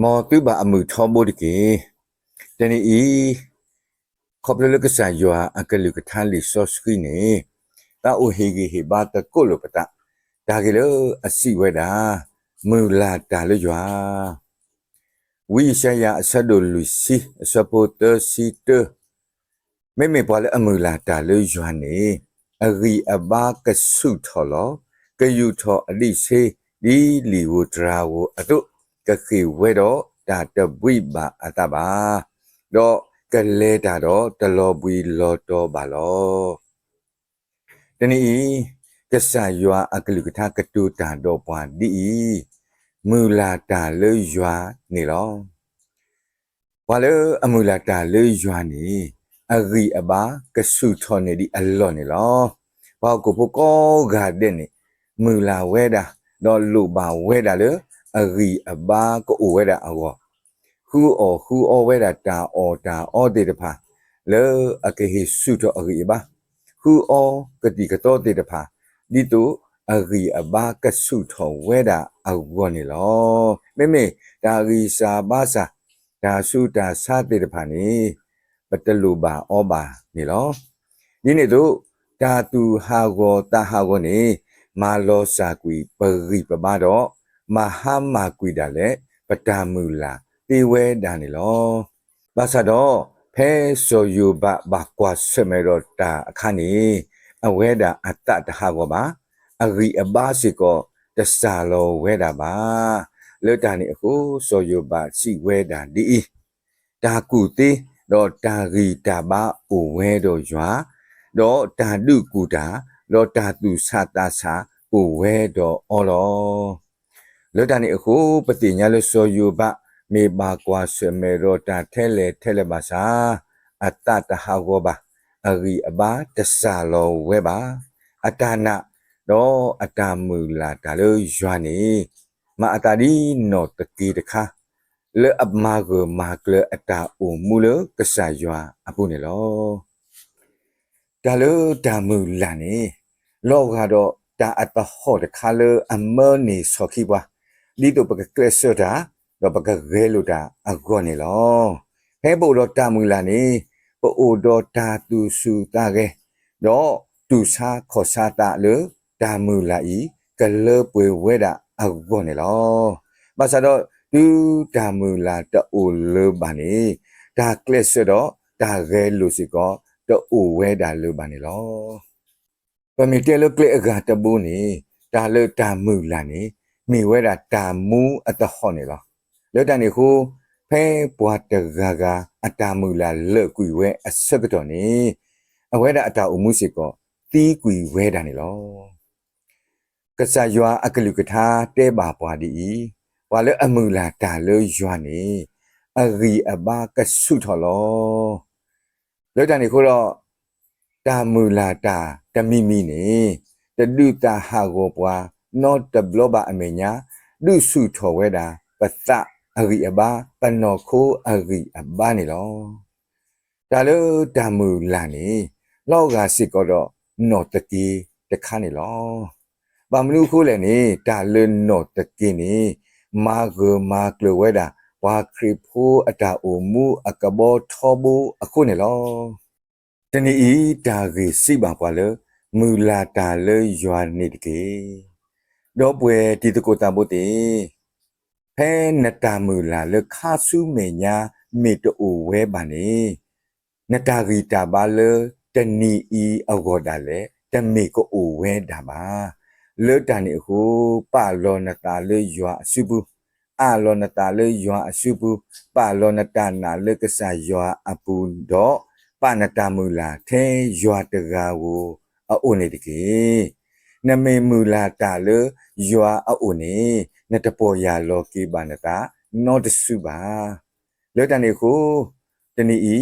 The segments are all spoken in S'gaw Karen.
မ်သုဘၣ်အမုာ်ထီဘိတက့ၢ်. တနံၤအံၤ, ခီဖျိလၢကစၢ်ယွၤအကလုၢ်ကထါလံာ်စီဆှံန့ၣ်, သးအိၣ်ဟ့ၣ်ဂံၢ်ဟ့ၣ်ဘါသကိးလိာ်ပသး, တၢ်ဂ့ၢ်လၢအစံးဝဲဒၣ်, မုာ်လၤတၢ်လၢယွၤ ဝံယၡါယၤအဆၢဒိၣ်လွံၢ်ဆံ အဆၢဖိသၢဆံတၢ, မ့မ့ၢ်ပှၤလၢအမုာ်လၤတၢ်လၢယွၤန့ၣ်, အဂံၢ်အဘါကဆူၣ်ထီၣ်လီၤ. ကယူာ်ထီၣ်အဒံးဆှံ ဒ်လံာ်ဧိၤတြၤဧိၤအသိး, ကဃ့ၢ်ဝဲဒီးတၢ်တဘှံးဘၣ်အသးဘၣ်, ဒီးကလဲၤတၢ်ဒီးတလီၤဘှံးလီၤတီၤဘၣ်လီၤ. တနံၤအံၤ, ကစၢ်ယွၤအကလုၢ်ကထါကတိၤတၢ်ဒီးပှၤဒ်အံၤ, မုာ်လၤတၢ်လၢယွၤန့ၣ်လီၤ. ပှၤလၢအမုာ်လၤတၢ်လၢယွၤန့ၣ်, အဂံၢ်အဘါကဆူၣ်ထီၣ်န့ၢ်ဒံးအလီၢ်န့ၣ်လီၤ. ပှၤဟီၣ်ခိၣ်ဖိကိးဂၤဒဲးန့ၣ်, မုာ်လၤဝဲဒၣ်, ဒီးလိၣ်ဘၣ်ဝဲဒၣ်လၢအဂံၢ်အဘါကအိၣ်ဝဲဒၣ်အဂီၢ်, ဃုအီၣ်ဃုအီဝဲဒၣ်တၢ်အီၣ်တၢ်အီသ့ၣ်တဖၣ်, လၢအကဟ့ၣ်ဆူၣ်ထီၣ်အဂံၢ်အဘါ, ဃုအီကသံၣ်ကသီသ့ၣ်တဖၣ်, ဒ်သိးအဂံၢ်အဘါကဆူၣ်ထီၣ်ဝဲဒၣ်အဂီၢ်န့ၣ်လီၤ. မ့မ့ၢ်တၢ်ဂံၢ်စၢ်ဘါစၢ်, တၢ်ဆူးတၢ်ဆါသ့ၣ်တဖၣ်န့ၣ်, ပတလိၣ်ဘၣ်အီဘၣ်န့ၣ်လီၤ. ဒ်န့ၣ်အသိး, တၢ်သူၣ်ဟးဂီၤသးဟးဂီၤန့ၣ်, မၤလီၤစၢ်ကွံာ်ပဂံၢ်ပဘါဒီး, မၤဟါမၢ်ကွံာ်ဒၣ်လဲာ် ပတၢ်မုာ်လၤသ့ဝဲဒၣ်န့ၣ်လီၤ. ဘၣ်ဆၣ်ဒီး, ဖဲစီၤယိၤဘးဘၣ်ကွၢ်ဆၢၣ်မဲာ်ဒီးတၢ်အခါန့ၣ်, အဝဲဒၣ်အသးတဟးဂီၤဘၣ်, အဂံၢ်အဘါစ့ၢ်ကီးတစၢ်လီၤဝဲဒၣ်ဘၣ်. လၢတၢ်န့ၣ်အဃိ, စီၤယိၤဘးစံးဝဲဒၣ်ဒ်အံၤ, တၢ်ကူၣ်သ့, ဒီးတၢ်ဂံၢ်တၢ်ဘါအိၣ်ဝဲဒီးယွၤ, ဒီးတၢ်ဒုးကူၣ်တၢ်, ဒီးတၢ်သူၣ်ဆးသးဆးအိၣ်ဝဲဒီးအီၤလီၤ. လၢတၢ်န့ၣ်အဃိ, ပသ့ၣ်ညါလၢစီၤယိၤဘး မ့ၢ်ဘၣ်ကွၢ်ဆၢၣ်မဲာ်ဒီးတၢ်ထဲလဲၣ်ထဲလဲၣ်ဘၣ်ဆၣ်, အသးတဟးဂီၤဘၣ်, အဂံၢ်အဘါတစၢ်လီၤဝဲဘၣ်. အတၢ်နာ်, ဒီးအတၢ်မုာ်လၤတၢ်လၢယွၤန့ၣ်, မၤအသးဒ်နီၣ်သက့တခါ, လၢအမၤဂၢၢ်မၤကျၢၤအတၢ်အိၣ်မူလၢကစၢ်ယွၤအပူၤန့ၣ်လီၤ. တၢ်လၢတၢ်မုာ်လၤန့ၣ်, လီၤဂာ်ဒီးတၢ်အသဟီၣ်တခါလၢအမၢန့ၢ်ဆီၣ်ခံပှၤ, ဒ်သိးပကကျဲးစၢးတၢ်, ဒီးပကဂဲၤလိာ်တၢ်အဂီၢ်န့ၣ်လီၤ. ဖဲပအိၣ်ဒီးတၢ်မုာ်လၤန့ၣ်, ပအိၣ်ဒီးတၢ်သူၣ်ဆူၣ်သးဂဲၤ, ဒီးတူၢ်ဆါခီၣ်ဆါသးလၢတၢ်မုာ်လၤအံၤ ကလၢပှဲၤဝဲဒၣ်အဂီၢ်န့ၣ်လီၤ. ဘၣ်ဆၣ်ဒီးတုၤတၢ်မုာ်လၤတအိၣ်လၢၤဘၣ်န့ၣ်, တၢ်ကျဲးစၢးဒီးတၢ်ဂဲၤလိာ်စ့ၢ်ကီးတအိၣ်ဝဲဒၣ်လၢၤဘၣ်န့ၣ်လီၤ. ပမ့ၢ်တဲလၢကျဲအဂၤတဘိန့ၣ်, တၢ်လၢတၢ်မုာ်လၤန့ၣ်, မ့ၢ်ဝဲဒၣ်တၢ်မူအသဟီၣ်န့ၣ်လီၤ. လၢတၢ်န့ၣ်အဃိ, ဖဲပှၤတဂၤဂၤအတၢ်မုာ်လၤလၢာ်ကွံာ်ဝဲအဆၢကတီၢ်န့ၣ်, အဝဲဒၣ်အတၢ်အိၣ်မူစ့ၢ်ကီးသံကွံာ်ဝဲဒၣ်န့ၣ်လီၤ. ကစၢ်ယွၤအကလုၢ်ကထါတဲဘၣ်ပှၤဒ်အံၤ, ပှၤလၢအမုာ်လၤတၢ်လၢယွၤန့ၣ်, အဂံၢ်အဘါကဆူၣ်ထီၣ်လီၤ. လၢတၢ်န့ၣ်အဃိဒီး, တၢ်မုာ်လၤတၢ်တမံၤမံၤန့ၣ်, တဒုးသးဟးဂီၤပှၤနီတဘျီဘၣ်အမဲာ်ညါ, ဒုးဆူၣ်ထီၣ်ဝဲဒၣ် ပသးအဂံၢ်အဘါ, ပနီၢ်ခိအဂံၢ်အဘါန့ၣ်လီၤ. တၢ်လၢတၢ်မုာ်လၤန့ၣ်, လီၤဂာ်စ့ၢ်ကီးဒီးနီၣ်သက့တခါန့ၣ်လီၤ. ဘၣ်မနုၤအဃိလဲၣ်န့ၣ်, တၢ်လၢနီၣ်သက့န့ၣ်, မၤဂၢၢ်မၤကျၢၤဝဲဒၣ် ပှၤခရံာ်ဖိအတၢ်အိၣ်မူအကဘီထီဘိအဃိန့ၣ်လီၤ. တနံၤအံၤတၢ်ဂ့ၢ်စံးဘၣ်ပှၤလၢ, မုာ်လၤတၢ်လၢယွၤန့ၣ်တက့ၢ်. ဒီပုၢ်ဝဲၢ်တံၤသကိးသးဘိသ့ၣ်, ဖဲနတၢ်မုာ်လၤလၢခါဆူမဲာ်ညါမ့ၢ်တအိၣ်ဝဲဘၣ်န့ၣ်, နတၢ်ဂံၢ်တၢ်ဘါလၢတနံၤအံၤအဂီၢ်ဒၣ်လဲာ် တမ့ၢ်ကအိၣ်ဝဲဒၣ်ဘၣ်. လၢတၢ်န့ၣ်အဃိ, ပာ်လီၤနသးလၢယွၤအစုပူၤ, အးလီၤနသးလၢယွၤအစုပူၤ, ပာ်လီၤနတၢ်နာ်လၢကစၢ်ယွၤအပူၤဒီး, ပာ်နတၢ်မုာ်လၤထဲယွၤတဂၤဧိၤအအိၣ်န့ၣ်တက့ၢ်. နမ့ၢ်မုာ်လၤတၢ်လၢယွၤအအိၣ်န့ၣ်, နတပီၢ်ယၢ်လီၤက့ၤဘၣ်နသးနီတစုဘၣ်. လၢတၢ်န့ၣ်အဃိ, တနံၤအံ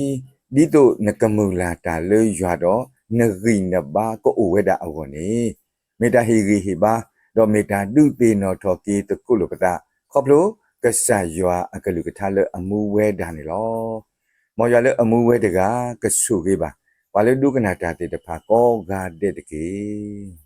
ၤ, ဒ်သိးနကမုာ်လၤတၢ်လၢယွၤဒီး, နဂံၢ်နဘါကအိၣ်ဝဲဒၣ်အဂီၢ်န့ၣ်, မ့ၢ်တၢ်ဟ့ၣ်ဂံၢ်ဟ့ၣ်ဘါ, ဒီးမ့ၢ်တၢ်ဒုးသ့ၣ်နီၣ်ထီၣ်က့ၤသကိးလိာ်ပသး, ခီဖျိကစၢ်ယွၤအကလုၢ်ကထါလၢအမူဝဲဒၣ်န့ၣ်လီၤ. မ်ယွၤလၢအမူဝဲတဂၤကဆိၣ်ဂ့ၤဘၣ်, ပှၤလၢဒိကနၣ်တၢ်သ့ၣ်တဖၣ်ကိးဂၤဒဲးတက့ၢ်.